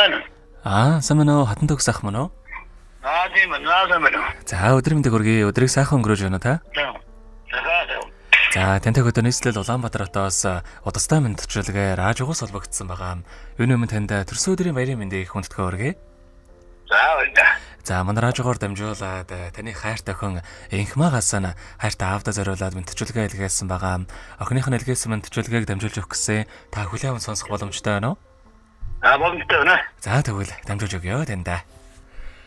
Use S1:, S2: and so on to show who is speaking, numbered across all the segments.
S1: Аа.
S2: Аа, сайн байна уу? Хатан төгс ах мөн үү?
S1: Аа, тийм ээ, сайн байна уу?
S2: За, өдрийн мэндийг хүргэе. Өдрийг сайхан өнгөрөөж байна уу та?
S1: За.
S2: За, тантай хөдөө нийслэл Улаанбаатар хотоос удастай мэндчилгээ радиогоос холбогдсон байгаа. Юуны өмнө танд төрсөн өдрийн баярын мэндийг хүндэтгэн хүргэе.
S1: За, баярлалаа.
S2: За, манай радиогоор дамжуулаад таны хайрт охин Энхмаагаас нь хайртай аавдаа зориулаад мэндчилгээ илгээсэн байгаа. Охиных нь илгээсэн мэндчилгээг дамжуулж өгөх гэсэн та хүлээн аван сонсох боломжтой байна уу?
S1: Аа, боломжтой байна.
S2: За, тэгвэл дамжуулж өгье таньда.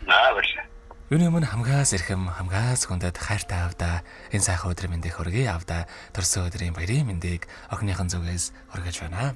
S1: Аа, баярлалаа.
S2: Юуны өмнө хамгаас эрхэм, хамгаас хүндэт хайртай аавда энэ сайхан өдрийн мэндийг хүргэе аавда төрсөн өдрийн баярын мэндийг охиныхон зүгээс хүргэж байна.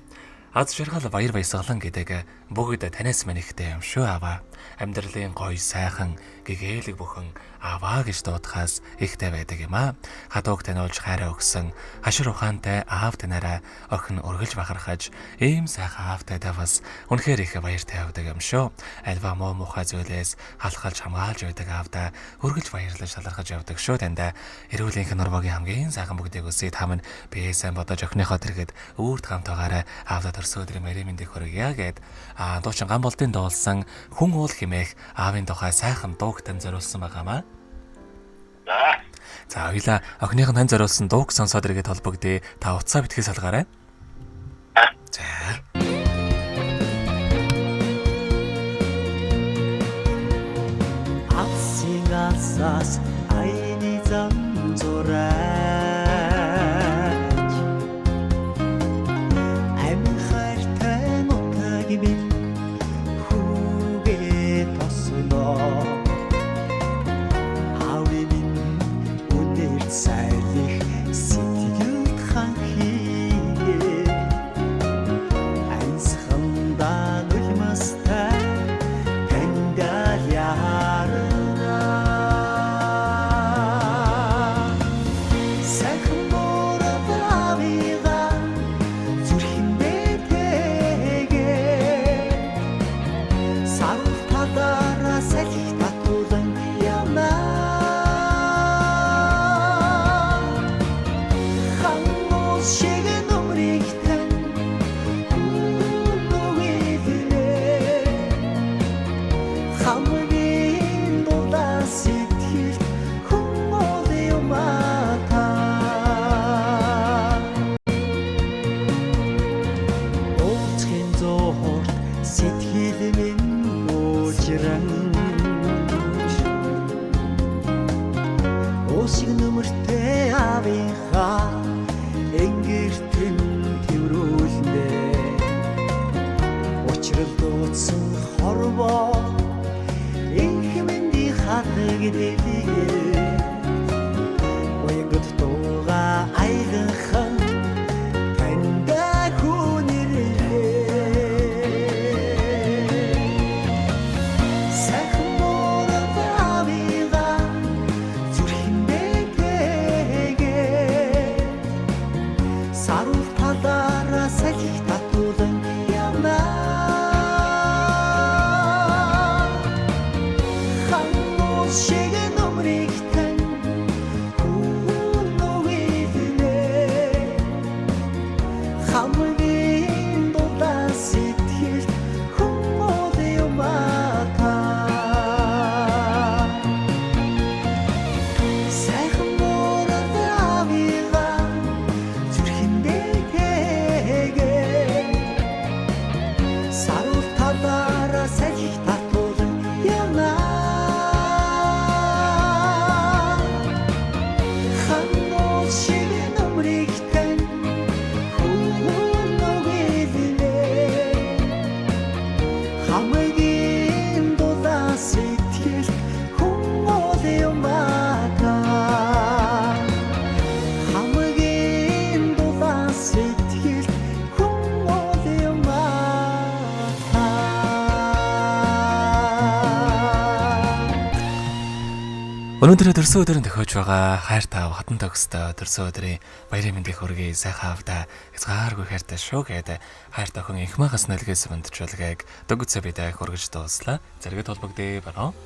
S2: Аз жаргал баяр баясгалан гэдэг бүгд танаас минь ихтэй юм шүү ааваа. Амьдралын гоё сайхан гэгээлэг бүхэн ааваа гэж дуудахаас ихтэй байдаг юм аа. Хадууг таниулж хайраа өгсөн хашир ухаантай аав танаараа охин өргөлж бахархаж ийм сайхан аавтай та бас үнэхээр их баяртай явдаг юм шүү. Альва муу мухай зүйлээс халахалж хамгаалж байдаг аавда өргөлж баярлаж шалархаж явдаг шүү таньда. Эрүүлийнх нь нурмогийн хамгийн сайхан бүгдийг өсөй та минь бие сайн бодож охиныхоо тэргэд үүрт хамтаагаараа аавда төрсөн өдрийн баярын мэндийг хүргье гэд дуучин Ган болдын дуулсан хүн уул химээх аавын тухай сайхан дууг тань зориулсан байгаамаа.
S1: За.
S2: За хоёлаа охиных нь тань зориулсан дууг сонсоод иргээд холбогдъё. Та утсаа битгий салгаарай. За.
S3: Алсын алсаас айны зам зураач амин хайртай нутаг минь хүүгээ тосноо аавын минь үнэрт сайлих сэтгэлд хан хийгээ ансхандаа нулимстай тандал ярна. Сайхан мурад авига зүрхэндээ тэгээ сарвал талаараа салхи татуулан явна. Хан уул шиг нүмрийг тань нүгэлээ хамгийн дулаан сэтгэлд хүн бол юм аа та. Уулзахын зуурт сэтгэл минь уужран уушиг нүмертэй аавынхаа энгэртэн тэрврүүлнэ. Учрал дуудсан хорвоо энх мэндий хадаг дэлгээ уянгад дууга аяланхан таньда хүнэрлээ. Сайхан мурад авига зүрхэндээ тэгээ сарвал талаараа салхи татуулан явна. Хан уул шиг нүмрийг тань нүгэлээ хамгийн дулаан сэтгэлд хүн бол юм аа та. Сайхан мурад авига зүрхэндээ тэгээ сарвал талаараа салхи татуулан явна. Хан уул шиг нүмрийг тань нүгэлээ хамгийн дулаан сэтгэлд хүн бол юм аа та. Хамгийн дулаан сэтгэлд хүн бол юм аа та.
S2: Өнөөдөр төрсөн өдрийн тохиож байгаа хайртай аав хатан төгсдөө төрсөн өдрийн баярын мэндийг хүргэе. Сайхан аавда хязгааргүй хайртай шүү гэд хайртай охин Энхмаагаас нэлгээсэн мэндчилгээг дөнгөцөө бид хүргэж дууслаа. Зэрэгэд холбогдъё байна уу?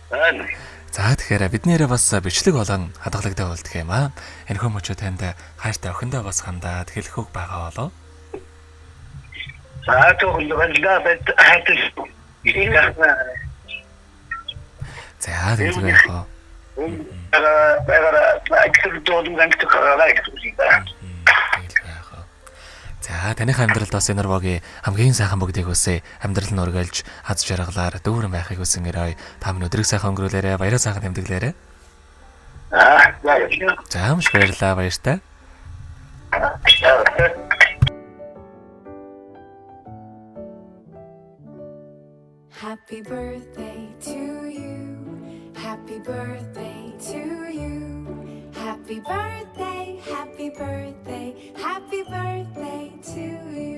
S1: Байна.
S2: За тэгэхээр бидний нэрээ бас бичлэг болон хадгалагдаа болдго юм аа. Энэхүү мөчөө танд хайртай охиндоо бас хандаад хэлэх үг байгаа болов?
S1: За төгөл баярлалаа. Бат хатал.
S2: За тэгэлгүй яах вэ?
S1: Байгаараа ажил дуулан гантдаг гараа гэж.
S2: Тэгэлгүй яах вэ? За таных амьдралд бас энэ нурвогийн хамгийн сайхан бүгдийг хүсье. Амьдрал нь үргэлж аз жаргалаар дүүрэн байхыг хүсэн гэрээ. Та минь өдрийг сайхан өнгөрүүлээрэ. Баяраа сайхан тэмдэглээрэ.
S1: Аа за.
S2: За маш баярлалаа баяртай.
S4: Happy birthday to you. Happy birthday to you. Happy birthday, happy birthday, happy birthday to you.